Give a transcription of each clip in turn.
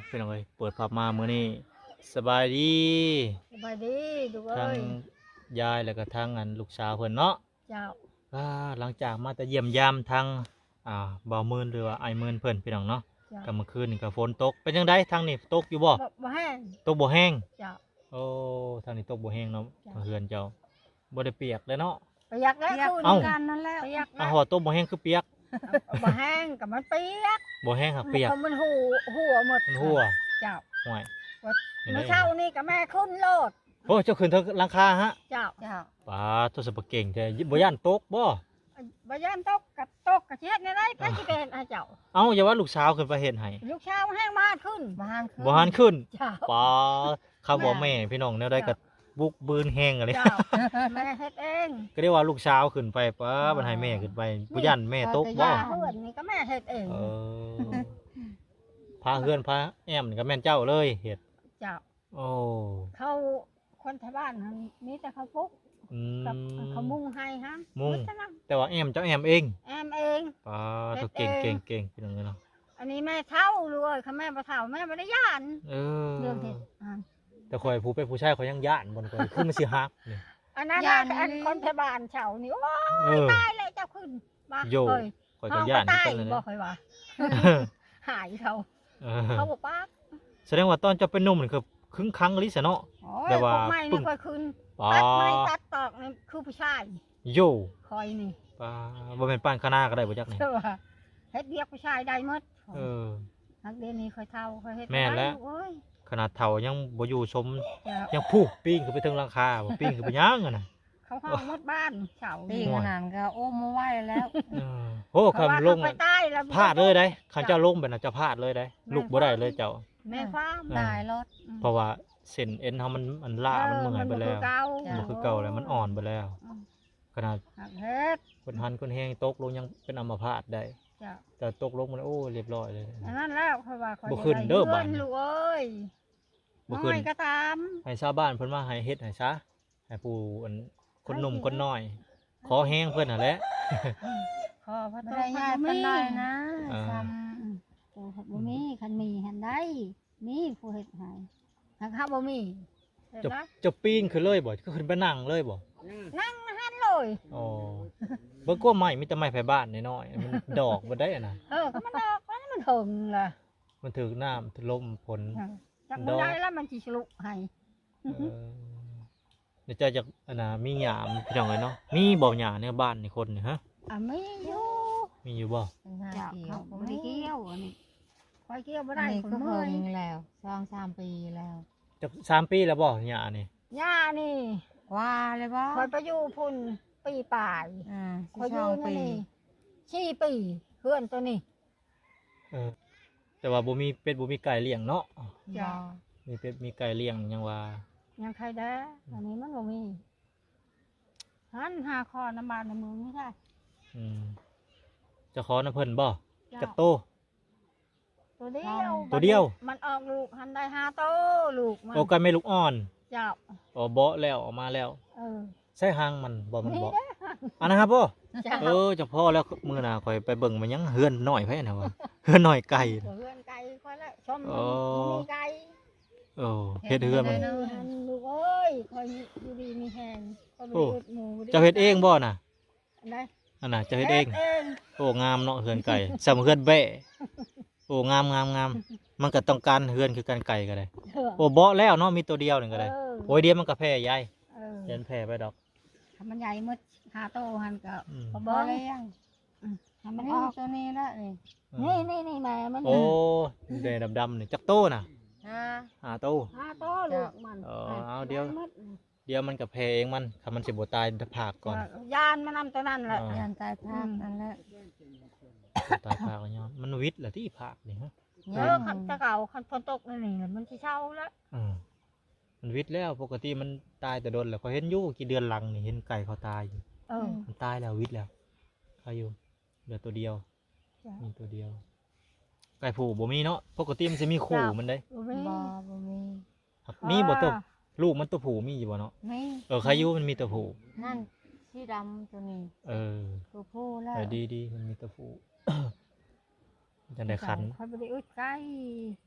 ພີ່ນ້ອງເອີຍ ເປີດພາບມາມື້ນີ້ ສະບາຍດີ ສະບາຍດີລູກເອີຍ ທັງຍາຍ ແລ້ວກໍທັງອັນລູກສາວເພິ່ນເນາະ ເຈົ້າ ອ່າ ຫຼັງຈາກມາແຕ່ຢ້ຽມຢາມທາງ ອ່າ ບ່າວໝື່ນ ຫຼືວ່າອ້າຍໝື່ນເພິ່ນ ພີ່ນ້ອງເນາະ ເຈົ້າ ກໍມື້ຄືນນີ້ກໍຝົນຕົກ ເປັນຈັ່ງໃດທາງນີ້ຕົກຢູ່ບໍ່? ບໍ່ ບໍ່ແຮງ ຕົກບໍ່ແຮງ ເຈົ້າ ໂອ້ ທາງນີ້ຕົກບໍ່ແຮງເນາະ ເຈົ້າ ເຮືອນເຈົ້າ ບໍ່ໄດ້ປຽກເດ້ເນາະ ປຽກແລ້ວ ປຽກຄືນ ເອົ້າ ກັນນັ້ນແຫຼະ ປຽກ ອ້າວ ເຮົາຕົກບໍ່ແຮງຄືປຽກ ບໍ່ແຮງກໍມັນປຽກ ບໍ່ແຮງຫາກປຽກ ມັນຫົວ ຫົວໝົດ ມັນຫົວ ເຈົ້າ ຫ້ວຍ ມື້ເຊົ້ານີ້ກໍແມ່ຂຶ້ນໂລດ ໂອ້ ເຈົ້າຂຶ້ນເທິງຫຼັງຄາຮະ ເຈົ້າ ເຈົ້າ ປາໂທ້ ສະປະເກັ່ງແທ້ ບໍ່ຢ້ານຕົກບໍ່? ບໍ່ຢ້ານຕົກ ກໍຕົກກໍຊິເຮັດແນວໃດ ໃຜຊິໄປເຮັດໃຫ້ເຈົ້າ ເອົ້າ ຢ່າວ່າລູກສາວຂຶ້ນໄປເຮັດໃຫ້ ລູກສາວແຮງບໍ່ທັນຂຶ້ນ ບໍ່ທັນຂຶ້ນ ບໍ່ທັນຂຶ້ນ ເຈົ້າ ປາ ຄຳວ່າແມ່ ແມ່ພີ່ນ້ອງແນວໃດກໍບຸກບືນແຮງອັນນີ້ ເຈົ້າ ແມ່ເຮັດເອງ ກໍໄດ້ວ່າລູກສາວຂຶ້ນໄປ ປາ ເອີ ບັດໃຫ້ແມ່ຂຶ້ນໄປ ບໍ່ຢ້ານແມ່ຕົກບໍ່? ເຮືອນນີ້ກໍແມ່ເຮັດເອງ ເອີ ຝາເຮືອນຝາແອ້ມນີ້ກໍແມ່ນເຈົ້າເລີຍເຮັດ ເຈົ້າ ໂອ້ ເຂົາ ຄົນແຖວບ້ານຫັ້ນມີແຕ່ເຂົາປຸກ ອືມ ກັບເຂົາມຸງໃຫ້ຫັ້ນ ມຸງ ໝົດເທົ່ານັ້ນ ແຕ່ວ່າແອ້ມເຈົ້າແອ້ມເອງ ແອ້ມເອງ ປາໂທ້ ເຮັດເອງ ເກັ່ງໆໆ ພີ່ນ້ອງເອີຍເນາະ ອັນນີ້ແມ່ເຖົ້າລູກເອີຍ ຄັນແມ່ບໍ່ເຖົ້າແມ່ບໍ່ໄດ້ຢ້ານ ເອີ ເລື່ອງເຮັດ ອ່າ ແຕ່ຂ້ອຍຜູ້ເປັນຜູ້ຊາຍຂ້ອຍຍັງຢ້ານ ບ່ອນຂ້ອຍຄືມັນຊິຫັກນີ້ ອັນນັ້ນ ຢ້ານ ອັນ ອັນນີ້ ຄົນແຖວບ້ານເຊົ່ານີ້ ໂອ້ຍ ເອີ ຕາຍແລ້ວເຈົ້າຂຶ້ນມາ ໂຢ ເຮີ້ຍ ຂ້ອຍກໍຢ້ານຄືກັນແຫຼະ ເຮົາໄປຕາຍບໍ່ ຂ້ອຍວ່າ ຫາຍເຂົາ ເອີ ເຂົາບໍ່ປາກ ສະແດງວ່າຕອນເຈົ້າເປັນໜຸ່ມນີ້ຄືຄຶງຂັງອີ່ຫຼີຊະເນາະ ໂອ້ຍ ແບບວ່າ ພວກໃໝ່ນີ້ຂ້ອຍຂຶ້ນ ປາ ຕັດໄມ້ຕັດຕອກນີ້ຄືຜູ້ຊາຍ ໂຢ ຂ້ອຍນີ້ ປາ ບໍ່ແມ່ນປານຄະນາກໍໄດ້ບໍ່ຈັກນີ້ ເຈົ້າວ່າ ເຮັດວຽກຜູ້ຊາຍໄດ້ໝົດ ເອີ ຫາກດຽວນີ້ຂ້ອຍເຖົ້າ ຂ້ອຍເຮັດ ແມ່ນແຫຼະ ບໍ່ໄດ້ລູກເອີຍ ຂະໜາດເຖົ້າຍັງບໍ່ຢູ່ຊົມ ເຈົ້າ ຍັງພູດປີນຂຶ້ນໄປເທິງຫຼັງຄາ ບໍ່ປີນຂຶ້ນໄປຫຍັງຫັ້ນນະ ເຂົາຮ້ອງໝົດບ້ານເຂົາ ປີນຂະໜາດນັ້ນກໍໂອ້ບໍ່ໄຫວແລ້ວ ເອີ ໂອ້ ເຂົາວ່າ ຄັນລົງ ເຂົາໄປຕາຍແລ້ວ ພາດເລີຍໄດ໋ ຄັນເຈົ້າລົງໄປນະ ເຈົ້າພາດເລີຍໄດ໋ ແມ່ນ ລຸກບໍ່ໄດ້ເລີຍເຈົ້າ ແມ່ນຄວາມ ເອີ ຕາຍໂລດ ອືມ ເພາະວ່າເສັ້ນເອັນເຮົາມັນ ມັນລ້າ ເອີ ມັນເມື່ອຍໄປແລ້ວ ມັນບໍ່ຄືເກົ່າ ມັນບໍ່ຄືເກົ່າແລ້ວ ມັນອ່ອນໄປແລ້ວ ອືມ ຂະໜາດ ຫາກເຮັດ ຄົນຫັນຄົນແຮງຕົກລົງຍັງເປັນອຳມະພາດໄດ້ ເຈົ້າ ແຕ່ຕົກລົງມັນ ໂອ້ ລຽບຮ້ອຍເລີຍ ອັນນັ້ນແລ້ວ ເພາະວ່າຂ້ອຍບໍ່ຂຶ້ນເດີ ບ້ານ ລູກເອີຍ ບໍ່ຂຶ້ນ ນ້ອຍກໍຕາມ ໃຫ້ຊາວບ້ານເພິ່ນມາໃຫ້ເຮັດໃຫ້ຊະ ໃຫ້ຜູ້ອັນ ຄົນໜຸ່ມຄົນນ້ອຍ ຂໍແຮງເພິ່ນຫັ້ນແຫຼະ ຂໍ ບໍ່ໄດ້ໃຫຍ່ປານໃດນະ ເອີ ຊ້ຳ ໂອ້ ບໍ່ມີ ຄັນມີຫັ້ນໄດ້ ມີຜູ້ເຮັດໃຫ້ ຫາກເຮົາບໍ່ມີ ເຮັດ ເຈົ້າ ນະ ເຈົ້າປີນຂຶ້ນເລີຍບໍ່? ຄືຂຶ້ນໄປນັ່ງເລີຍບໍ່? ນັ່ງຫັ້ນເລີຍ ອໍ ເບິ່ງກວ່າໄມ້ ມີແຕ່ໄມ້ໄຜ່ບ້ານນ້ອຍໆ ມັນດອກບໍ່ໄດ້ນະ ເອີ ກໍມັນດອກ ມັນເຖິງລະ ມັນຖືກນ້ຳຖືກລົມຝົນ ເອີ ຈັກມື້ໃດລະມັນຊິສະລຸໃຫ້ ເອີ ແລ້ວເຈົ້າຢາກ ອັນນ່າ ມີຫຍ້າ ພີ່ນ້ອງເອີຍເນາະ ມີບໍ່ຫຍ້າໃນບ້ານໃນຄົນນີ້ ຮະ? ອ່າ ມີຢູ່ ມີຢູ່ບໍ່? ເຈົ້າ ເຮົາກໍບໍ່ໄດ້ກ່ຽວ ອັນນີ້ຂ້ອຍກ່ຽວບໍ່ໄດ້ ອັນນີ້ກໍເບິ່ງແລ້ວ ສອງສາມປີແລ້ວ ຈັກສາມປີແລ້ວບໍ່ຫຍ້ານີ້? ຫຍ້ານີ້ ກວ່າແລ້ວບໍ່? ຂ້ອຍໄປຢູ່ພຸ້ນປີປາຍ ອ່າ ຂ້ອຍຢູ່ນີ້ສີ່ປີ ເຮືອນໂຕນີ້ ເອີ ແຕ່ວ່າບໍ່ມີເປັດບໍ່ມີໄກ່ລ້ຽງເນາະ ເຈົ້າ ບໍ່ ມີເປັດມີໄກ່ລ້ຽງຍັງວ່າ ຍັງໄຄແດ່ ອືມ ອັນນີ້ມັນບໍ່ມີ ຫັ້ນຫາຂໍນຳບ້ານນຳເມືອງນີ້ໄດ້ ອືມ ຈະຂໍນຳເພິ່ນບໍ່? ເຈົ້າ ຈັກໂຕ? ໂຕດຽວ ໂຕດຽວ ມັນອອກລູກຫັ້ນໄດ້ຫ້າໂຕ ລູກມັນ ໂອ້ ໄກ່ແມ່ລູກອ່ອນ ເຈົ້າ ອໍ ເບາະແລ້ວ ອອກມາແລ້ວ ເອີ ໃສ່ຫາງມັນບໍ່? ມັນເບາະ ອັນນັ້ນຫາບໍ່? ເຈົ້າ ເອີ ຈະພໍແລ້ວ ມື້ໜ້າຂ້ອຍໄປເບິ່ງ ມັນຍັງເຮືອນນ້ອຍໃຜນະວ່າ ເຮືອນນ້ອຍໄກ່ ເຮືອນໄກ່ຂ້ອຍແຫຼະ ຊົມ ເອີ ມີໄກ່ ເອີ ເຮັດເຮືອນມັນ ລູກເອີຍ ຂ້ອຍຢູ່ດີມີແຮງ ຂ້ອຍບໍ່ໄດ້ອຶດໝູ່ ເຈົ້າເຮັດເອງບໍ່ນະ? ອັນໃດ? ອັນນ່າ ເຈົ້າເຮັດເອງ? ເຮັດເອງ ໂອ້ ງາມເນາະ ເຮືອນໄກ່ ສ່ຳເຮືອນແບ້ ໂອ້ ງາມໆໆ ມັນກໍຕ້ອງການເຮືອນຄືກັນ ໄກ່ກໍໄດ້ ເອີ ໂອ້ ເບາະແລ້ວເນາະ ມີໂຕດຽວນີ້ກໍໄດ້ ເອີ ໂອ້ຍ ດຽວມັນກໍແຜ່ໃຫຍ່ ເອີ ດຽວມັນແຜ່ໄປດອກ ຖ້າມັນໃຫຍ່ໝົດຫ້າໂຕຫັ້ນກໍ ອືມ ພໍບໍ່ລ້ຽງ ອືມ ໃຫ້ມັນອອກ ໂຕນີ້ລະນີ້ ອືມ ນີ້ໆໆ ແມ່ມັນ ໂອ້ ແມ່ດຳໆນີ້ ຈັກໂຕນະ? ຫ້າ ຫ້າໂຕ ຫ້າໂຕ ເຈົ້າ ລູກມັນ ເອີ ເອົາ ດຽວ ດຽວມັນກໍແຜ່ເອງມັນ ຄັນມັນຊິບໍ່ຕາຍພາກກ່ອນ ຢ້ານມັນນຳໂຕນັ້ນແຫຼະ ເອີ ຢ້ານຕາຍພາກ ອືມ ນັ້ນແຫຼະ ຕາຍພາກແລ້ວ ມັນຫວິດລະຕິພາກນີ້ ເອີ ຄັນແຕ່ເກົ່າ ຄັນຝົນຕົກແນວນີ້ມັນຊິເຊົາລະ ເອີ ມັນຫວິດແລ້ວ ປົກກະຕິມັນຕາຍແຕ່ດົນແລ້ວ ຂ້ອຍເຫັນຢູ່ ກີ້ເດືອນຫຼັງນີ້ເຫັນໄກ່ເຂົາຕາຍຢູ່ ເອີ ມັນຕາຍແລ້ວ ຫວິດແລ້ວ ໃຄຢູ່ ເຫຼືອໂຕດຽວ ເຈົ້າ ມີໂຕດຽວ ໄກ່ຜູ້ບໍ່ມີເນາະ ປົກກະຕິມັນຊິມີຄູ່ມັນເດ້ ເຈົ້າ ບໍ່ມີ ບໍ່ ບໍ່ມີ ມີບໍ່ ເພາະວ່າ ໂຕ ລູກມັນໂຕຜູ້ມີຢູ່ບໍ່ເນາະ? ມີ ເອີ ໃຄຢູ່ມັນມີໂຕຜູ້ ນັ້ນ ສີດຳໂຕນີ້ ເອີ ໂຕຜູ້ແລ້ວ ເອີ ດີໆ ມັນມີໂຕຜູ້ ຈັ່ງໃດຄັນ ຂ້ອຍບໍ່ໄດ້ອຶດໄກ່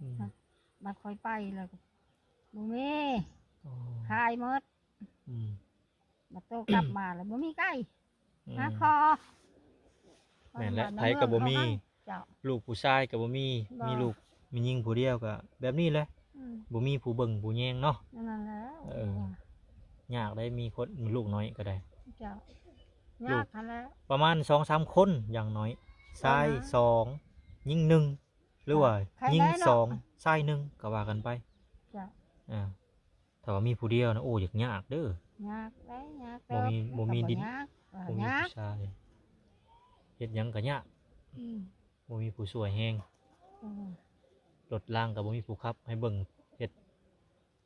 ອືມ ບັດຂ້ອຍໄປແລ້ວກໍບໍ່ມີ ໂອ້ ຂາຍໝົດ ອືມ ບັດໂຕກັບມາແລ້ວບໍ່ມີໄກ່ ອືມ ຫາຂໍ ແມ່ນແຫຼະ ໃຜກໍບໍ່ມີ ເຈົ້າ ລູກຜູ້ຊາຍກໍບໍ່ມີ ບໍ່ ມີລູກແມ່ຍິງຜູ້ດຽວກໍແບບນີ້ແຫຼະ ອືມ ບໍ່ມີຜູ້ເບິ່ງຜູ້ແຍງເນາະ ນັ້ນແຫຼະ ເອີ ຍາກໄດ໋ ມີຄົນ ມີລູກນ້ອຍກໍໄດ້ ເຈົ້າ ຍາກຫັ້ນແຫຼະ ປະມານສອງສາມຄົນຢ່າງໜ້ອຍ ປະມານ ຊາຍສອງ ຍິງໜຶ່ງ ຫຼືວ່າຍິງສອງ ຊາຍໜຶ່ງ ກໍວ່າກັນໄປ ເຈົ້າ ອ່າ ຖ້າວ່າມີຜູ້ດຽວນະ ໂອ້ ຍາກ ຍາກເດີ ຍາກໄດ໋ ຍາກ ບໍ່ມີ ບໍ່ມີດິນ ບໍ່ມີຜູ້ຊາຍ ເຮັດຫຍັງກໍຍາກ ອືມ ບໍ່ມີຜູ້ຊ່ວຍແຮງ ອືມ ລົດລາງກໍບໍ່ມີຜູ້ຂັບໃຫ້ເບິ່ງ ເຮັດ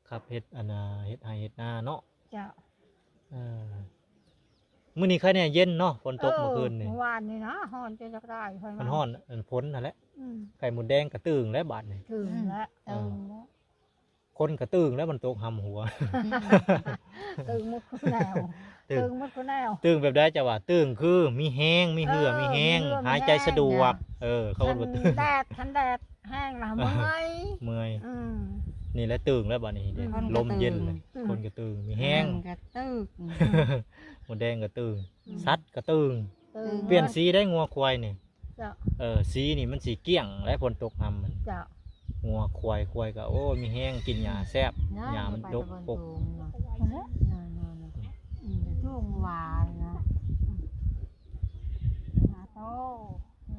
ຂັບເຮັດ ອັນນ່າ ເຮັດໄຮ່ເຮັດນາເນາະ ເຈົ້າ ເອີ ມື້ນີ້ໃຄແດ່ເຢັນເນາະ ຝົນຕົກ ເອີ ມື້ຄືນນີ້ ມື້ວານນີ້ນະ ຮ້ອນຈົນຢາກຕາຍ ມັນຮ້ອນ ອັນ ຝົນຫັ້ນແຫຼະ ອືມ ໄຂ່ມົດແດງກະຕຶງແລ້ວບາດນີ້ ຕຶງແລ້ວ ເອີ ຕຶງແລ້ວ ຄົນກະຕຶງແລ້ວ ມັນຕົກຫຳຫົວ ຕຶງໝົດທຸກແນວ ຕຶງ ຕຶງໝົດທຸກແນວ ຕຶງແບບໃດເຈົ້າວ່າ? ຕຶງຄືມີແຮງ ມີເຫື່ອ ເອີ ມີແຮງ ມີເຫື່ອ ຫາຍໃຈສະດວກ ມີແຮງ ເອີ ເຂົາເອີ້ນວ່າຕຶງ ຄັນແດດ ຄັນແດດ ແຮງລະເມື່ອຍ ເມື່ອຍ ອືມ ນີ້ແຫຼະຕຶງແລ້ວບາດນີ້ ອືມ ລົມເຢັນເລີຍ ອືມ ຄົນກະຕຶງ ມີແຮງ ອືມ ກະຕຶກ ມົດແດງກະຕຶງ ອືມ ສັດກະຕຶງ ຕຶງ ປ່ຽນສີໄດ້ງົວຄວາຍນີ້ ເຈົ້າ ເອີ ສີນີ້ມັນຊິກ້ຽງແຫຼະ ຝົນຕົກຫຳມັນ ເຈົ້າ ງົວຄວາຍ ຄວາຍກະ ໂອ້ ມີແຮງ ກິນຫຍ້າແຊບ ຫຍ້າມັນດົກປົກ ອືມ ສູງຫວານນະ ອືມ ໂຕ ເອີ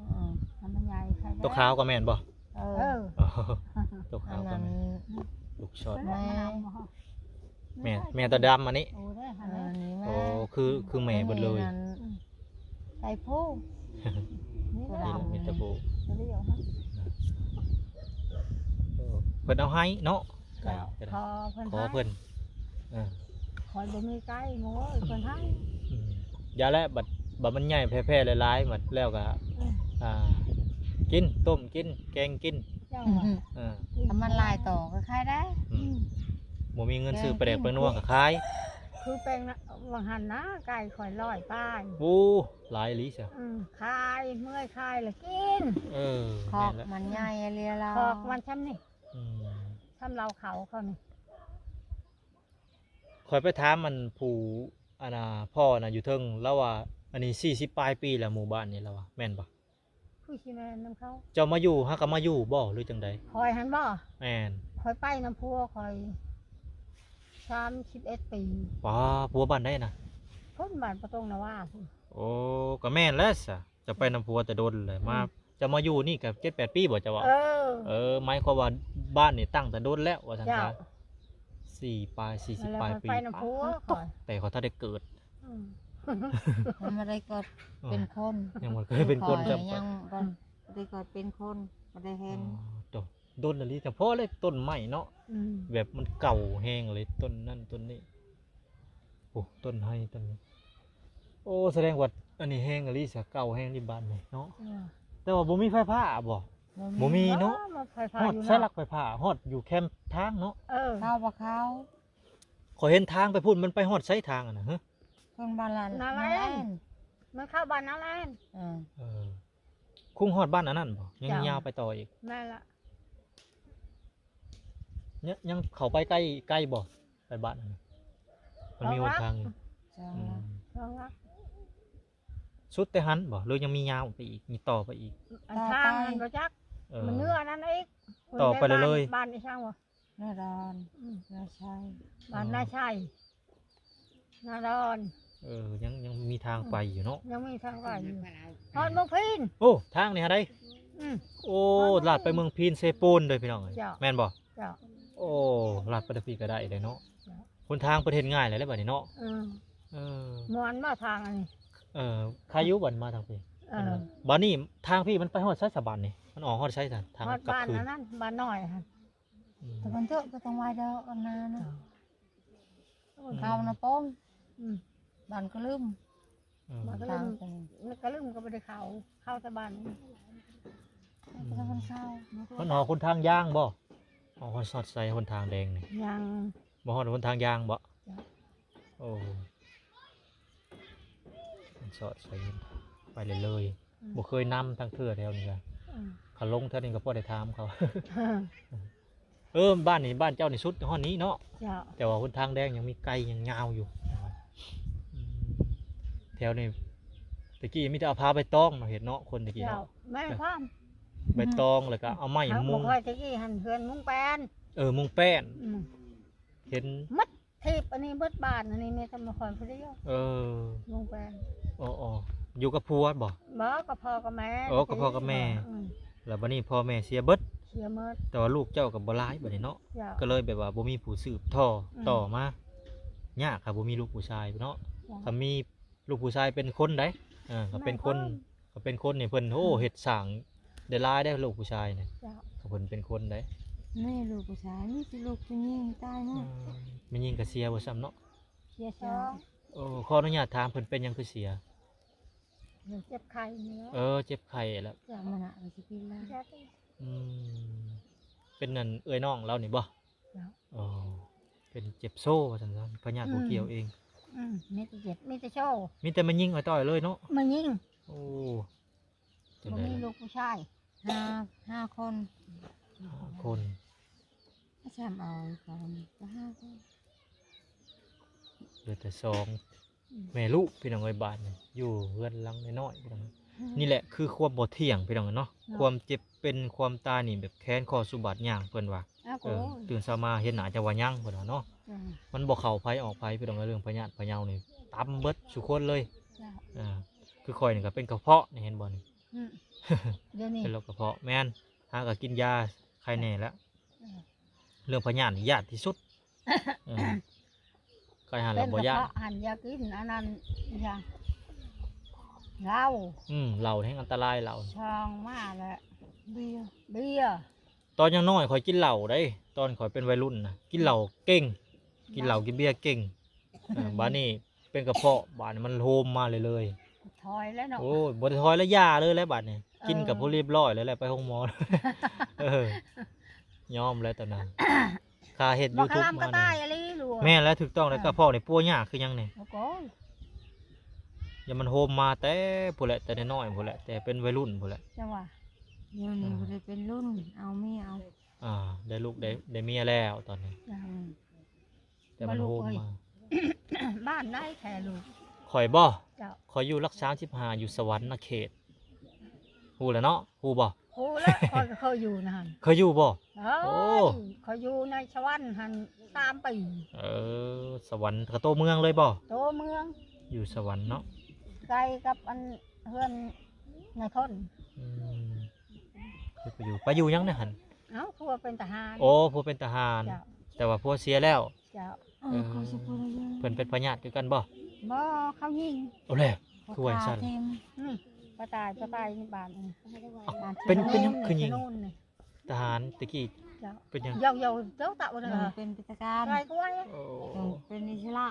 ໃຫ້ມັນໃຫຍ່ໃສ່ ຕົວຂາວກໍແມ່ນບໍ່? ເອີ ເອີ ຕົວຂາວກໍແມ່ນ ອັນນັ້ນ ລູກຊອດ ແມ່ ແມ່ ແມ່ຕົວດຳອັນນີ້ ໂອ້ ໄດ້ຫັ້ນແຫຼະ ເອີ ນີ້ແມ່ ໂອ້ ຄື ຄືແມ່ເບິດເລີຍ ອັນນີ້ນັ້ນ ອືມ ໃສ່ຜູ້ ນີ້ແຫຼະ ນີ້ແຫຼະ ມີແຕ່ຜູ້ ຕົວດຽວຫັ້ນ ເອີ ເພິ່ນເອົາໃຫ້ເນາະ ໄກ່ກໍໄດ້ ຂໍເພິ່ນ ຂໍເພິ່ນ ເອີ ຂ້ອຍບໍ່ມີໄກ່ ໂອ້ຍ ເພິ່ນໃຫ້ ອືມ ຢ່າແຫຼະ ບັດ ບັດມັນໃຫຍ່ແຜ່ໆຫຼາຍໆ ບັດແລ້ວກໍ ອືມ ອ່າ ກິນ ຕົ້ມກິນ ແກງກິນ ເຈົ້າ ເອີ ຖ້າມັນຫຼາຍໂຕກໍຂາຍໄດ້ ອືມ ອືມ ບໍ່ມີເງິນຊື້ປາແດກປານົວກໍຂາຍ ຄືແປງນະ ວ່າຫັ້ນນະ ໄກ່ຂ້ອຍຮ້ອຍປາຍ ໂອ້ ຫຼາຍອີ່ຫຼີຊະ ອືມ ຂາຍ ເມື່ອຍຂາຍລະກິນ ເອີ ຄອກ ແມ່ນແຫຼະ ມັນໃຫຍ່ອີ່ຫຼີລະ ຄອກມັນຊ່ຳນີ້ ອືມ ຊ່ຳເລົ້າເຂົ້າເຂົານີ້ ຂ້ອຍໄປຖາມອັນຜູ້ ອັນນ່າ ພໍ່ນະຢູ່ເທິງ ລາວວ່າ ອັນນີ້ສີ່ສິບປາຍປີແລ້ວ ໝູ່ບ້ານນີ້ ລາວວ່າ ແມ່ນບໍ່? ຄືຊິແມ່ນນຳເຂົາ ເຈົ້າມາຢູ່ ຫາກໍມາຢູ່ບໍ່ ຫຼືຈັ່ງໃດ? ຂ້ອຍຫັ້ນບໍ່? ແມ່ນ ຂ້ອຍໄປນຳຜົວຂ້ອຍສາມສິບເອັດປີ ປ້າ ຜົວບ້ານໃດນະ? ພຸ້ນ ບ້ານປະຕົງນາວາພຸ້ນ ໂອ້ ກໍແມ່ນແຫຼະຊະ ເຈົ້າໄປນຳຜົວແຕ່ດົນແລ້ວ ອືມ ມາ ເຈົ້າມາຢູ່ນີ້ກໍເຈັດແປດປີບໍ່ເຈົ້າວ່າ? ເອີ ເອີ ໝາຍຄວາມວ່າບ້ານນີ້ຕັ້ງແຕ່ດົນແລ້ວວ່າຊັ້ນຊະ ເຈົ້າ ສີ່ປາຍ ສີ່ສິບປາຍປີ ໄປນຳຜົວຂ້ອຍ ແຕ່ຂ້ອຍທັນໄດ້ເກີດ ອືມ ຍັງບໍ່ໄດ້ເກີດເປັນຄົນ ຍັງບໍ່ເຄີຍເປັນຄົນ ຍັງບໍ່ໄດ້ເກີດເປັນຄົນ ບໍ່ໄດ້ເຫັນ ອໍ ໂຕ ດົນອີ່ຫຼີ ຈະພໍເລີຍຕົ້ນໄມ້ເນາະ ອືມ ແບບມັນເກົ່າແຮງເລີຍ ຕົ້ນນັ້ນຕົ້ນນີ້ ໂອ້ ຕົ້ນໄຮຕົ້ນນີ້ ໂອ້ ສະແດງວ່າອັນນີ້ແຮງອີ່ຫຼີຊະ ເກົ່າແຮງນີ້ບ້ານນີ້ເນາະ ເອີ ແຕ່ວ່າບໍ່ມີໄຟຟ້າບໍ່? ບໍ່ມີ ບໍ່ມີເນາະ ບໍ່ມີໄຟຟ້າ ຮອດໃສຫຼັກໄຟຟ້າ ຮອດຢູ່ແຄມທາງເນາະ ເອີ ເຂົ້າບໍ່ເຂົ້າ ຂ້ອຍເຫັນທາງໄປພຸ້ນ ມັນໄປຮອດໃສທາງຫັ້ນນະ ຮະ ເພິ່ນບ້ານລະ ນາແລນ ນາແລນ ມັນເຂົ້າບ້ານນາແລນ ເອີ ເອີ ຄຸງຮອດບ້ານອັນນັ້ນບໍ່? ຍັງ ເຈົ້າ ຍາວໄປຕໍ່ອີກ ນັ້ນລະ ຍັງ ຍັງເຂົ້າໄປໃກ້ ໃກ້ບໍ່? ໄປບ້ານນັ້ນນະ ມັນມີຫົນທາງຢູ່ ສອງຫຼັກ ອືມ ສອງຫຼັກ ສຸດແຕ່ຫັ້ນບໍ່ ຫຼືຍັງມີຍາວໄປອີກ ມີຕໍ່ໄປອີກ? ອັນທາງຫັ້ນບໍ່ຈັກ ເອີ ມັນເໜືອນັ້ນອີກ ຕໍ່ໄປເລື້ອຍໆ ບ້ານອີ່ຫຍັງວະ? ນາດອນ ອືມ ນາໄຊ ບ້ານນາໄຊ ນາດອນ ເອີ ຍັງ ຍັງມີທາງໄປຢູ່ເນາະ ຍັງມີທາງໄປຢູ່ ຮອດເມືອງພີນ ໂອ້ ທາງນີ້ຫາໃດ ອືມ ໂອ້ ລາດໄປເມືອງພີນເຊໂປນເດີພີ່ນ້ອງເອີຍ ເຈົ້າ ແມ່ນບໍ່? ເຈົ້າ ໂອ້ ລາດໄປທາງພີ້ກໍໄດ້ເດ້ເນາະ ເຈົ້າ ຫົນທາງເພິ່ນເຮັດງ່າຍແລ້ວບັດນີ້ເນາະ ເອີ ເອີ ມ່ວນບໍ່ທາງອັນນີ້? ເອີ ຄາຢູ່ບັດມາທາງພີ້ ເອີ ບັດນີ້ທາງພີ້ມັນໄປຮອດໃສສະ ບັດນີ້ ມັນອອກຮອດໃສສະ ທາງກັບຄືນ ຮອດບ້ານອັນນັ້ນ ບ້ານນ້ອຍຫັ້ນ ອືມ ແຕ່ມັນເທາະກໍຕ້ອງໄຫວ້ດອກອັນນັ້ນນະ ເອີ ເຂົ້ານະໂປ້ງ ອືມ ບ້ານກະລຶມ ເອີ ບ້ານກະລຶມ ກະລຶມກໍບໍ່ໄດ້ເຂົ້າ ເຂົ້າແຕ່ບ້ານ ອືມ ມັນອອກຫົນທາງຢາງບໍ່? ອອກຮອດ ຮອດໃສຫົນທາງແດງນີ້? ຍັງ ບໍ່ຮອດຫົນທາງຢາງບໍ່? ເຈົ້າ ໂອ້ ມັນສອດໃສ່ໄປເລື້ອຍໆ ອືມ ບໍ່ເຄີຍນຳທັງເທື່ອແຖວນີ້ກະ ອືມ ຄັນລົງເທື່ອນີ້ກໍພໍໄດ້ຖາມເຂົາ ອືມ ເອີ ບ້ານນີ້ ບ້ານເຈົ້ານີ້ສຸດຮອດນີ້ເນາະ. ເຈົ້າ. ແຕ່ວ່າຫົນທາງແດງຍັງມີໄກ ຍັງຍາວຢູ່. ອືມ ແຖວນີ້ແຕ່ກີ້ມີແຕ່ເອົາຜ້າໃບຕອງມາເຮັດເນາະ ຄົນແຕ່ກີ້ເນາະ. ເຈົ້າ. ແມ່ນຄວາມ ໃບຕອງ ແລ້ວກໍເອົາໄມ້ມຸງ. ເຮົາບໍ່ຄ່ອຍແຕ່ກີ້ຫັ້ນ ເຮືອນມຸງແປ້ນ. ເອີ ມຸງແປ້ນ. ອືມ. ເຫັນໝົດ ທີບອັນນີ້ເບິດບ້ານ ອັນນີ້ມີແຕ່ໝໍຄອນຜູ້ດຽວ. ເອີ ລຸງແປງ. ອໍໆ ຢູ່ກັບຜົວບໍ່? ບໍ່ ກັບພໍ່ກັບແມ່. ອໍ ກັບພໍ່ກັບແມ່. ອືມ ແລ້ວບັດນີ້ພໍ່ແມ່ເສຍເບິດ. ເສຍໝົດ. ແຕ່ວ່າລູກເຈົ້າກໍບໍ່ຫຼາຍບັດນີ້ເນາະ. ເຈົ້າ. ກໍເລີຍແບບວ່າບໍ່ມີຜູ້ສືບຕໍ່ ອືມ ຕໍ່ມາ. ຍາກຖ້າບໍ່ມີລູກຜູ້ຊາຍເນາະ. ເຈົ້າ. ຖ້າມີລູກຜູ້ຊາຍເປັນຄົນໃດ໋ ເອີ ຖ້າເປັນຄົນ ແມ່ນ ຖ້າເປັນຄົນນີ້ເພິ່ນ ໂອ້ ອືມ ເຮັດສ້າງ ໄດ້ຫຼາຍເດ້ ລູກຜູ້ຊາຍນະ. ເຈົ້າ. ເພິ່ນເປັນຄົນໃດ໋. ມີລູກຜູ້ຊາຍ ມີແຕ່ລູກຜູ້ຍິງຕາຍໝົດ. ອືມ ແມ່ຍິງກໍເສຍບໍ່ຊ້ຳເນາະ. ເສຍສອງ. ໂອ້ ຂໍອະນຸຍາດຖາມ ເພິ່ນເປັນຫຍັງຄືເສຍ? ເຈັບໄຂ້ນີ້ແຫຼະ. ເອີ ເຈັບໄຂ້ແລ້ວ. ເຈົ້າ ມັນນະ ມັນຊິເປັນແລ້ວ. ອືມ ເປັນນັ້ນເອື້ອຍນ້ອງລາວນີ້ບໍ່? ເຈົ້າ. ອໍ ເປັນເຈັບໂຊວ່າຊັ້ນຊະ ພະຍາດບໍ່ກ່ຽວເອງ. ອືມ ມີແຕ່ເຈັບ ມີແຕ່ໂຊ. ມີແຕ່ແມ່ຍິງອ້ອຍຕ້ອຍເລີຍເນາະ. ແມ່ຍິງ. ໂອ້ ບໍ່ມີລູກຜູ້ຊາຍ. ຫ້າ ຫ້າຄົນ. ຫ້າຄົນ. ຊ້ຳເອົາອີກຄົນກໍຫ້າຄົນ ເຫຼືອແຕ່ສອງ. ອືມ ແມ່ລູກ ພີ່ນ້ອງເອີຍ ບາດນີ້ຢູ່ເຮືອນຫຼັງນ້ອຍໆ ພີ່ນ້ອງ. ອືມ ນີ້ແຫຼະຄືຄວາມບໍ່ທ່ຽງ ພີ່ນ້ອງເນາະ. ເນາະ ຄວາມເຈັບເປັນຄວາມຕາຍນີ້ ແບບແຂນຄໍສະບັດຍ່າງ ເພິ່ນວ່າ. ເອີ ຕື່ນເຊົ້າມາເຫັນໜ້າຈະວ່າຍັງ ເພິ່ນວ່າເນາະ. ອືມ ມັນບໍ່ເຂົ້າໃຜອອກໃຜ ພີ່ນ້ອງເອີຍ ເລື່ອງພະຍາດພະເຍົານີ້ ຕຳເບິດສູ່ຄົນເລີຍ. ເຈົ້າ. ເອີ ຄືຂ້ອຍນີ້ກໍເປັນກະເພາະນີ້ ເຫັນບໍ່ນີ້? ອືມ ດຽວນີ້ ເປັນໂລກກະເພາະ. ແມ່ນ ຫາກໍກິນຢາໄຄແນ່ແລ້ວ. ເອີ ເລື່ອງພະຍາດນີ້ຢ້ານທີ່ສຸດ. ເອີ ໄຄຫັ້ນລະບໍ່ຢ້ານ. ເປັນກະເພາະຫັ້ນຢ່າກິນອັນນັ້ນ ຢ່າ ເຫຼົ້າ. ອືມ ເຫຼົ້າແຮງອັນຕະລາຍ ເຫຼົ້າ. ຊ່ອງມາແລ້ວ ເບຍ ເບຍ. ຕອນຍັງນ້ອຍຂ້ອຍກິນເຫຼົ້າເດ້ ຕອນຂ້ອຍເປັນໄວລຸ້ນນະ ກິນເຫຼົ້າເກັ່ງ. ອືມ ກິນເຫຼົ້າກິນເບຍເກັ່ງ. ເອີ ບາດນີ້ເປັນກະເພາະ ບາດນີ້ມັນໂຮມມາເລື້ອຍໆ. ຖອຍແລ້ວເນາະ. ໂອ້ຍ ບໍ່ໄດ້ຖອຍແລ້ວ ຢ່າເລີຍແຫຼະບາດນີ້. ເອີ ກິນກໍພໍລຽບຮ້ອຍແລ້ວແຫຼະ ໄປໂຮງໝໍ. ເອີ ຍອມແລ້ວຕອນນັ້ນ ຂ້າເຮັດຢູທູບມານີ້. ແມ່ນແລ້ວ ຖືກຕ້ອງແລ້ວ. ເອີ ກະເພາະນີ້ປົວຍາກຄືຫຍັງນີ້. ໂອ້ຍ ຢ່າມັນໂຮມມາແຕ່ພຸ້ນແຫຼະ ແຕ່ນ້ອຍໆ ພຸ້ນແຫຼະ ແຕ່ເປັນໄວລຸ້ນພຸ້ນແຫຼະ. ຈັ່ງວ່າ ດຽວນີ້ບໍ່ໄດ້ເປັນລຸ້ນ ເອົາເມຍເອົາ. ອ່າ ໄດ້ລູກ ໄດ້ ໄດ້ເມຍແລ້ວຕອນນີ້. ອືມ ແຕ່ມັນໂຮມມາ. ບ້ານໃດແທ້ລູກ? ຂ້ອຍບໍ່? ເຈົ້າ. ຂ້ອຍຢູ່ຫຼັກສາມສິບຫ້າ ຢູ່ສະຫວັນນະເຂດ ຮູ້ແລ້ວເນາະ. ຮູ້ບໍ່? ຮູ້ແລ້ວ ຂ້ອຍກໍເຄີຍຢູ່ນະຫັ້ນ. ເຄີຍຢູ່ບໍ່? ໂອ້ ຂ້ອຍຢູ່ໃນສະຫວັນຫັ້ນສາມປີ. ເອີ ສະຫວັນກໍໂຕເມືອງເລີຍບໍ່? ໂຕເມືອງ. ຢູ່ສະຫວັນເນາະ ໄກກັບອັນເຮືອນນາຍພົນ. ອືມ ໄປຢູ່ ໄປຢູ່ຫຍັງໃນຫັ້ນ? ເອົ້າ ຜົວເປັນທະຫານ. ໂອ້ ຜົວເປັນທະຫານ. ເຈົ້າ. ແຕ່ວ່າຜົວເສຍແລ້ວ. ເຈົ້າ. ເອີ ເອີ ເພິ່ນເປັນພະຍາດຄືກັນບໍ່? ບໍ່ ເຂົາຍິງ. ໂອ້ ແລ້ວຄືວ່າຈັ່ງຊັ້ນ? ນີ້ ປະຕາຍ ປະຕາຍໃນບ້ານນີ້. ເປັນ ເປັນຫຍັງຄືຍິງ? ທະຫານແຕ່ກີ້. ເຈົ້າ. ເປັນຫຍັງ? ເຍົາໆ ເຈົ້າຕະ ເປັນ ເປັນທະຫານ ໄກກວ່າ. ໂອ້ ເປັນອິດສະຫຼະ.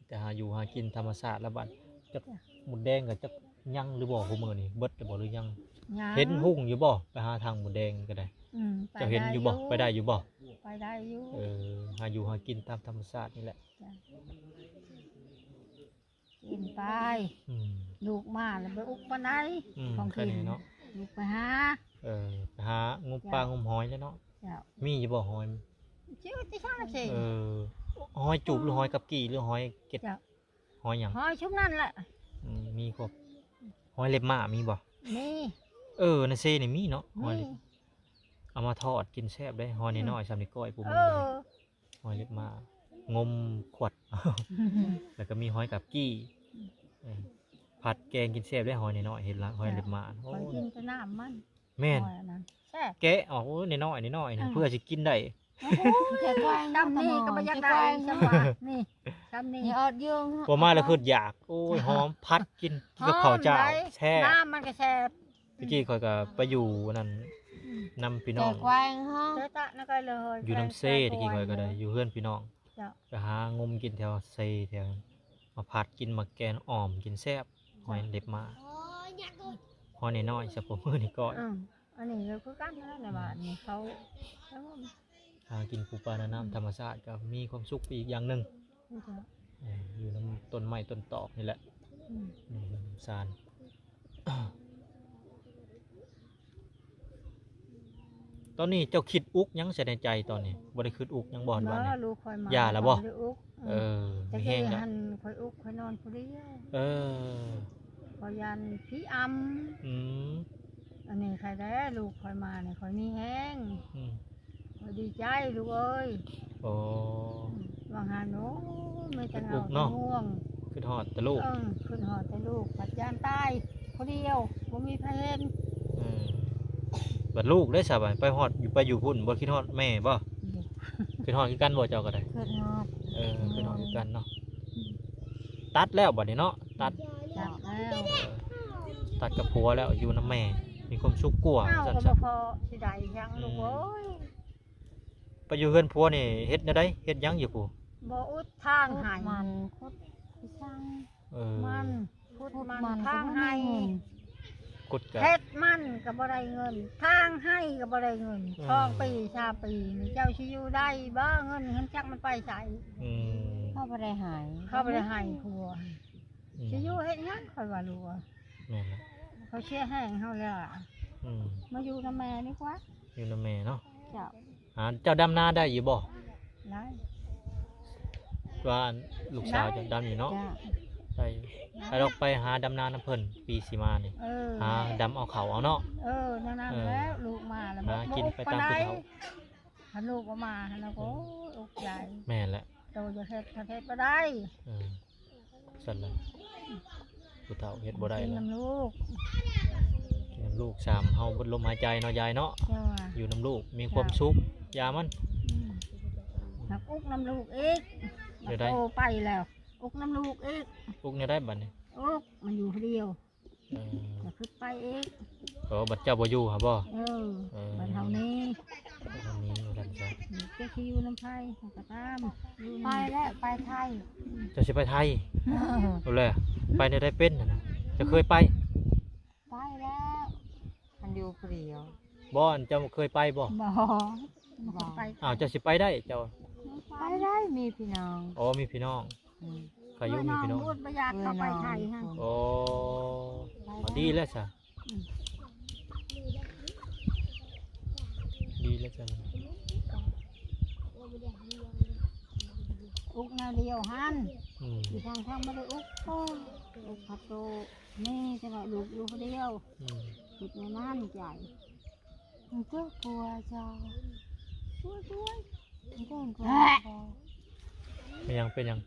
ແຕ່ຫາຢູ່ຫາກິນທຳມະຊາດລະບາດ. ຈັກ ມົດແດງກໍຈັກຍັງຫຼືບໍ່ ຜູ້ມື້ນີ້ ເບິດແລ້ວບໍ່ຫຼືຍັງ? ຍັງ. ເຫັນຮຸ່ງຢູ່ບໍ່? ໄປຫາທາງມົດແດງກໍໄດ້. ອືມ ເຈົ້າເຫັນຢູ່ບໍ່? ໄປໄດ້ຢູ່ບໍ່? ໄປໄດ້ຢູ່. ເອີ ຫາຢູ່ຫາກິນຕາມທຳມະຊາດນີ້ແຫຼະ. ເປັນໄປ. ອືມ ລູກມາແລ້ວບໍ່ອຸກປານໃດ. ອືມ ຂອງກິນເນາະ. ລູກໄປຫາ ເອີ ໄປຫາງົມປາ ເຈົ້າ ງົມຫອຍແຫຼະເນາະ. ເຈົ້າ. ມີຢູ່ບໍ່ຫອຍ? ເຈົ້າ ເອີ ຫອຍຈູບຫຼືຫອຍກັບກີ້ຫຼືຫອຍເກັດ? ເຈົ້າ. ຫອຍຫຍັງ? ຫອຍຊຸມນັ້ນແຫຼະ. ອືມ ມີຄົບ. ຫອຍເລັບມ້າມີບໍ່? ມີ. ເອີ ນາເຊນີ້ມີເນາະ ຫອຍເລັບ. ເອົາມາທອດກິນແຊບເດ້ ຫອຍນ້ອຍໆ ສ່ຳນີ້ກ້ອຍປູມື້. ເອີ ຫອຍເລັບມ້າ ງົມຂວດ ແລ້ວກໍມີຫອຍກັບກີ້. ເອີ ຜັດແກງກິນແຊບເດ້ ຫອຍນ້ອຍໆ ເຫັນລະ ຫອຍເລັບມ້າ. ໂອ້ຍ ຂ້ອຍກິນແຕ່ນ້ຳມັນ. ແມ່ນ ແກະອອກ ໂອ້ຍ ນ້ອຍໆ ນ້ອຍໆ ເພື່ອຊິກິນໄດ້. ໂອ້ຍ ຈຳນີ້ກໍບໍ່ຢາກໄດ້. ຈຳວ່ານີ້ ຈຳນີ້ ພໍມາແລ້ວຄືຢາກ. ໂອ້ຍ ຫອມ ຜັດກິນ ກິນກັບເຂົ້າເຈົ້າ ແຊບ. ນ້ຳມັນກໍແຊບ. ຕະກີ້ຂ້ອຍກໍໄປຢູ່ນັ້ນ ອືມ ນຳພີ່ນ້ອງ. ຢູ່ນຳເຊ ຕະກີ້ຂ້ອຍກໍໄດ້ ຢູ່ເຮືອນພີ່ນ້ອງ. ເຈົ້າ. ໄປຫາງົມກິນແຖວເຊ ແຖວ ມາຜັດກິນ ມາແກງ ອອມກິນແຊບ. ເຈົ້າ. ຫອຍເລັບມ້າ ຫອຍນ້ອຍໆ ສະໂພກມື້ນີ້ກ້ອຍ. ອືມ ອັນນີ້ກໍຄືກັນນັ້ນແຫຼະ ອືມ ວ່ານີ້ເຂົາ ຫາກິນປູປາໃນນ້ຳ ອືມ ທຳມະຊາດກໍມີຄວາມສຸກໄປອີກຢ່າງໜຶ່ງ. ເຈົ້າ. ເອີ ຢູ່ນຳຕົ້ນໄມ້ຕົ້ນຕອກນີ້ແຫຼະ. ອືມ ອືມ ສານ. ຕອນນີ້ເຈົ້າຄິດອຸກຫຍັງໃສ່ໃນໃຈຕອນນີ້? ບໍ່ໄດ້ຄິດອຸກຫຍັງບໍ່ ເພາະວ່ານີ້ ລູກຂ້ອຍມາ ຢ່າແລ້ວບໍ່? ບໍ່ໄດ້ອຸກ ເອີ ອືມ ແຕ່ ມີແຮງແລ້ວ ຫັ້ນຂ້ອຍອຸກຂ້ອຍນອນຜູ້ດຽວ ເອີ ຂ້ອຍຢ້ານຜີອຳ ອືມ ອັນນີ້ໃຄແດ່ ລູກຂ້ອຍມານີ້ຂ້ອຍມີແຮງ ອືມ ຂ້ອຍດີໃຈລູກເອີຍ ໂອ້ ອືມ ວ່າຫັ້ນ ໂອ້ ມີແຕ່ເຫງົາ ຄິດອຸກເນາະ ແຕ່ຫ່ວງ ຄິດຮອດແຕ່ລູກ ເອີ ຄິດຮອດແຕ່ລູກ ພັດຢ້ານຕາຍຜູ້ດຽວ ບໍ່ມີໃຜເຫັນ ເອີ ບັດລູກເດ້ຊະ ບັດໄປຮອດ ຢູ່ ໄປຢູ່ພຸ້ນ ບໍ່ຄິດຮອດແມ່ບໍ່? ບໍ່ ຄິດຮອດຄືກັນບໍ່ ເຈົ້າກໍໄດ້? ຄິດຮອດ ເອີ ຄິດຮອດຄືກັນເນາະ ອືມ ຕັດແລ້ວບັດນີ້ເນາະ ຕັດ ຕັດແລ້ວ ຕັດກັບຜົວແລ້ວ ຢູ່ນຳແມ່ມີຄວາມສຸກກວ່າ ເອົາ ວ່າຊັ້ນ ກໍບໍ່ພໍຊິໄດ້ຫຍັງ ອືມ ລູກເອີຍ ໄປຢູ່ເຮືອນຜົວນີ້ເຮັດແນວໃດ? ເຮັດຫຍັງຢູ່ພຸ້ນ? ບໍ່ອຸດທາງໃຫ້ ມັນ ຂຸດ ເອີ ມັນ ຂຸດ ຂຸດມັນ ມັນ ທາງໃຫ້ ກໍບໍ່ມີເງິນ ຂຸດກະ ເຮັດມັນກໍບໍ່ໄດ້ເງິນ ທາງໃຫ້ກໍບໍ່ໄດ້ເງິນ ອືມ ສອງປີສາມປີນີ້ ເຈົ້າຊິຢູ່ໄດ້ບໍ່? ເງິນເຮືອນຈັກມັນໄປໃສ? ອືມ ເຂົາບໍ່ໄດ້ໃຫ້ ເຂົາບໍ່ໄດ້ໃຫ້ຜົວ ອືມ ຊິຢູ່ເຮັດຫຍັງ? ຂ້ອຍວ່າລູກ ແມ່ນລະ ເຂົາເສຍແຮງເຮົາແລ້ວ ອືມ ມາຢູ່ນຳແມ່ດີກວ່າ ຢູ່ນຳແມ່ເນາະ ເຈົ້າ ອ່າ ເຈົ້າດຳນາໄດ້ຢູ່ບໍ່? ໄດ້ ວ່າລູກສາວເຈົ້າດຳຢູ່ເນາະ ໄດ້ ໄດ້ ໄປດອກ ໄປຫາດຳນານຳເພິ່ນ ປີຊິມານີ້ ເອີ ຫາດຳເອົາເຂົ້າເອົາເນາະ ເອີ ແນວນັ້ນແຫຼະ ເອີ ລູກມາແລ້ວ ຫາກິນໄປຕາມຜູ້ເຖົ້າ ຄັນລູກບໍ່ມາຫັ້ນນະ ໂອ້ຍ ອົກໃຈ ແມ່ນແຫຼະ ໂຕຢາກເຮັດ ເຮັດບໍ່ໄດ້ ເອີ ຊັ້ນລະ ຜູ້ເຖົ້າເຮັດບໍ່ໄດ້ ກິນນຳລູກ ກິນນຳລູກ ສາມ ເຮົາເບິດລົມຫາຍໃຈເນາະ ຍາຍເນາະ ເຈົ້າ ຢູ່ນຳລູກ ມີຄວາມສຸກ ເຈົ້າ ຢາມັນ ອືມ ຮັກອຸກນຳລູກອີກ ແນວໃດ? ໂຕໄປແລ້ວ ອຸກນຳລູກອີກ ອຸກແນວໃດບັດນີ້? ອຸກ ມັນຢູ່ຜູ້ດຽວ ເອີ ກໍຄືໄປອີກ ເອີ ບັດເຈົ້າບໍ່ຢູ່ຫາບໍ່? ເອີ ເອີ ບັດເຮົານີ້ ບັດເຮົານີ້ວ່າຊັ້ນຊະ ອືມ ຈະຊິຢູ່ນຳໃຜກໍຕາມ ໄປແລ້ວ ໄປໄທ ເຈົ້າຊິໄປໄທ? ເອີ ເອົາແຫຼະ ໄປແນວໃດເປັນຫັ້ນນະ? ເຈົ້າເຄີຍໄປ? ໄປແລ້ວ ຄັນຢູ່ຜູ້ດຽວ ບໍ່ ອັນເຈົ້າເຄີຍໄປບໍ່? ບໍ່ ບໍ່ເຄີຍໄປ ອ້າວ ເຈົ້າຊິໄປໄດ້ ເຈົ້າ ໄປໄດ້ ມີພີ່ນ້ອງ ອໍ ມີພີ່ນ້ອງ ອືມ ຂ້ອຍຢູ່ມີພີ່ນ້ອງ ບໍ່ຢາກເຂົ້າໄປໄທຫັ້ນ ໂອ້ ດີແລ້ວຊະ ອືມ ດີແລ້ວຊະ ອຸກແນວດຽວຫັ້ນ ອືມ ອີກທາງທາງບໍ່ໄດ້ອຸກ ໂອ້ ອຸກພັດໂຕ ມີແຕ່ວ່າລູກຢູ່ຜູ້ດຽວ ອືມ ຄິດແນວນັ້ນໃຈ ມັນກໍກົວເຈົ້າ ກົວ ກົວ ມັນກໍກົວ ເປັນຫຍັງ ເປັນຫຍັງ?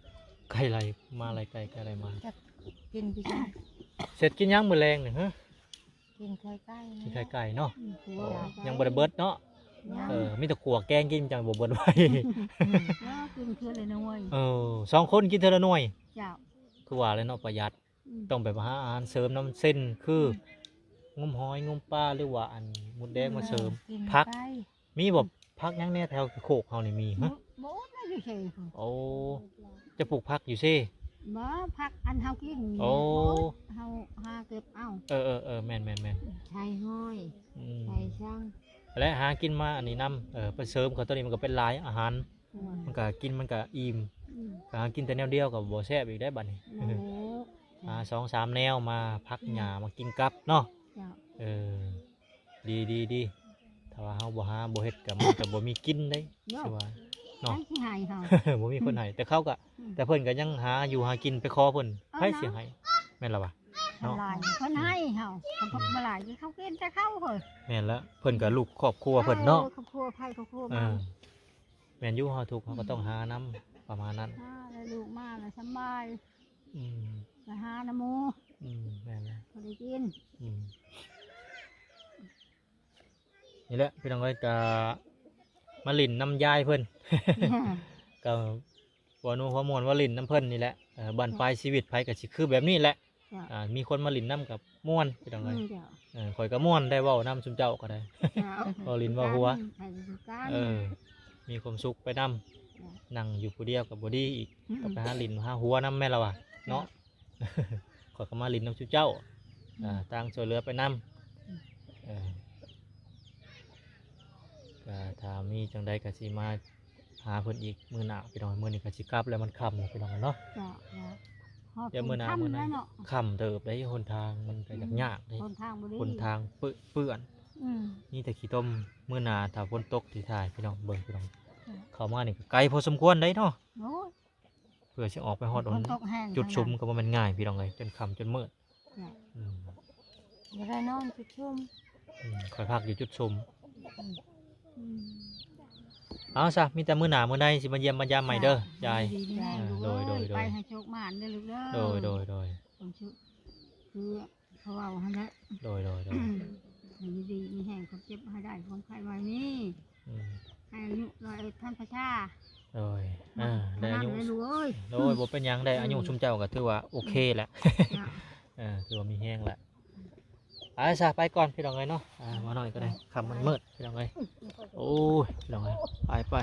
ໄກ່ໄລ່ມາ ໄລ່ໄກ່ ໄກ່ໄລ່ມາ ຈັກກິນຄືກັນ ເສັດກິນຫຍັງມື້ແລງນີ້? ຮະ ກິນໄຂ່ໄກ່ ກິນໄຂ່ໄກ່ເນາະ ອືມ ຍັງບໍ່ໄດ້ເບິດເນາະ ຍັງ ເອີ ມີແຕ່ຂົ້ວແກງກິນ ຈັ່ງບໍ່ເບິດໄວ ກິນເທື່ອລະໜ່ວຍ ເອີ ສອງຄົນກິນເທື່ອລະໜ່ວຍ ເຈົ້າ ຄືວ່າແຫຼະເນາະ ປະຢັດ ອືມ ຕ້ອງໄປຫາອາຫານເສີມນຳເຊັ່ນ ຄື ອືມ ງົມຫອຍ ງົມປາ ຫຼືວ່າອັນມົດແດງມາເສີມ ເອີ ກິນ ຜັກ ໄກ່ ມີບໍ່? ຜັກຫຍັງແດ່ແຖວໂຄກເຮົານີ້ມີ? ຮະ ບໍ່ ບໍ່ໄດ້ຢູ່ເຂດພຸ້ນ ໂອ້ ຈະປູກຜັກຢູ່ເຊ? ບໍ່ ຜັກອັນເຮົາກິນ ໂອ້ ບໍ່ ເຮົາຫາເກັບເອົາ ເອີໆໆ ແມ່ນໆໆ ໃສ່ຫອຍ ອືມ ໃສ່ຊ່າງ ແລະຫາກິນມາອັນນີ້ນຳ ເອີ ໄປເສີມເຂົາ ໂຕນີ້ມັນກໍເປັນຫຼາຍອາຫານ ມັນກໍກິນມັນກໍອີ່ມ ອືມ ຖ້າຫາກິນແຕ່ແນວດຽວກໍບໍ່ແຊບອີກໄດ໋ບັດນີ້ ແມ່ນແລ້ວ ຫາສອງສາມແນວມາ ຜັກຫຍ້າ ອືມ ມາກິນກັບເນາະ ເຈົ້າ ເອີ ດີໆໆ ຖ້າວ່າເຮົາບໍ່ຫາບໍ່ເຮັດກໍມັນກໍບໍ່ມີກິນເດ້ ເນາະ ຄືວ່າເນາະ ໃຜຊິໃຫ້ເຮົາ ບໍ່ມີຄົນໃຫ້ ອືມ ແຕ່ເຂົາກໍ ອືມ ແຕ່ເພິ່ນກໍຍັງຫາຢູ່ຫາກິນ ໄປຂໍເພິ່ນ ເອີ ໃຜຊິໃຫ້ ເນາະ ແມ່ນລະວະ ເນາະ ເພິ່ນໃຫ້ເຮົາ ເພິ່ນບໍ່ຫຼາຍ ເຂົາກິນແຕ່ເຂົາເຮີ້ຍ ແມ່ນລະ ເພິ່ນກໍ ອືມ ລູກຄອບຄົວເພິ່ນເນາະ ເອີ ຄອບຄົວໃຜຄອບຄົວມັນ ເອີ ແມ່ນຢູ່ ເຮົາທຸກເຮົາກໍຕ້ອງຫານຳ ອືມ ປະມານນັ້ນ ຫາແລ້ວລູກມາແລ້ວສະບາຍ ອືມ ໄປຫານຳໝູ່ ອືມ ແມ່ນແລ້ວ ພໍໄດ້ກິນ ອືມ ນີ້ແຫຼະພີ່ນ້ອງເອີຍ ກະມາຫຼິ້ນນຳຍາຍເພິ່ນ ກະຫົວໜູຫົວມ່ວນ ມາຫຼິ້ນນຳເພິ່ນນີ້ແຫຼະ ເອີ ບັ້ນ ເຈົ້າ ປາຍຊີວິດໃຜກໍຊິຄືແບບນີ້ແຫຼະ ເຈົ້າ ອ່າ ມີຄົນມາຫຼິ້ນນຳກໍມ່ວນ ພີ່ນ້ອງເອີຍ ອືມ ເຈົ້າ ເອີ ຂ້ອຍກໍມ່ວນໄດ້ເວົ້ານຳຊຸມເຈົ້າກໍໄດ້ ເຈົ້າ ເວົ້າຫຼິ້ນເວົ້າຫົວ ໃຜຄືກັນ ເອີ ມີຄວາມສຸກໄປນຳ ເຈົ້າ ນັ່ງຢູ່ຜູ້ດຽວກໍບໍ່ດີອີກ ອືມ ກໍໄປຫາຫຼິ້ນຫາຫົວນຳແມ່ນລະວະ ເຈົ້າ ເນາະ ຂ້ອຍກໍມາຫຼິ້ນນຳຊຸມເຈົ້າ ອືມ ອ່າ ຕ່າງຊ່ວຍເຫຼືອໄປນຳ ອືມ ເອີ ກໍຖ້າມີຈັ່ງໃດກໍຊິມາຫາເພິ່ນອີກມື້ໜ້າ ພີ່ນ້ອງ ມື້ນີ້ກໍຊິກັບແລ້ວ ມັນຄ່ຳແລ້ວ ພີ່ນ້ອງເນາະ ເຈົ້າ ເຈົ້າ ດຽວມື້ໜ້າມື້ໃນ ຄ່ຳເຕີບເດ້ ຫົນທາງມັນກໍ ອືມ ຍາກໆເດ້ ຫົນທາງບໍ່ດີ ຫົນທາງເປື້ອນ อืม ມີແຕ່ຂີ້ຕົມ. ມື້ໜ້າຖ້າຝົນຕົກຊິຖ່າຍພີ່ນ້ອງເບິ່ງພີ່ນ້ອງ. อืม ເຂົ້າມານີ້ກໍໄກພໍສົມຄວນໄດ໋ເນາະ. โอ้ย ເພື່ອຊິອອກໄປຮອດ ฝนตกแฮง ຈຸດຊຸມກໍບໍ່ແມ່ນງ່າຍພີ່ນ້ອງເອີຍ ຈົນຄ່ຳຈົນມືດ. เนี่ย ອືມ อย่าได้นอนจุดชุม ອືມ ຂ້ອຍພັກຢູ່ຈຸດຊຸມ. อืม ເອົາຊະ ມີແຕ່ມື້ໜ້າມື້ໃດຊິມາຢ້ຽມມາຢາມໃໝ່ເດີ จ้ะ ຍາຍ. ดีๆ อ่า ลูก โดย เอ้ย โดย โดย ไปให้โชคหมานเด้อลูกเด้อ ໂດຍ ໂດຍ ໂດຍ ผมชื่อ คือเขาเอาหั่นแหละ ໂດຍ ໂດຍ ໂດຍ ให้อยู่ดีมีแฮง ความเจ็บให้ได้ ความไข้บ่ให้มี ອືມ ให้อายุร้อยเอ็ดพันประชา ໂດຍ ອ່າ ໄດ້ອາຍຸ เท่านั้นเลยลูกเอ้ย ໂດຍ ບໍ່ເປັນຫຍັງ ໄດ້ອາຍຸ อืม ຊຸມເຈົ້າກໍຖືວ່າໂອເຄແຫຼະ จ้ะ ເອີ ຖືວ່າມີແຮງແຫຼະ. ໄປຊະ ໄປກ່ອນພີ່ນ້ອງເອີຍເນາະ. ອ່າ ມາໜ້ອຍກໍໄດ້ ຄ່ຳມັນມືດພີ່ນ້ອງເອີຍ. ໂອ້ຍ ພີ່ນ້ອງເອີຍ ໄປ ໄປ.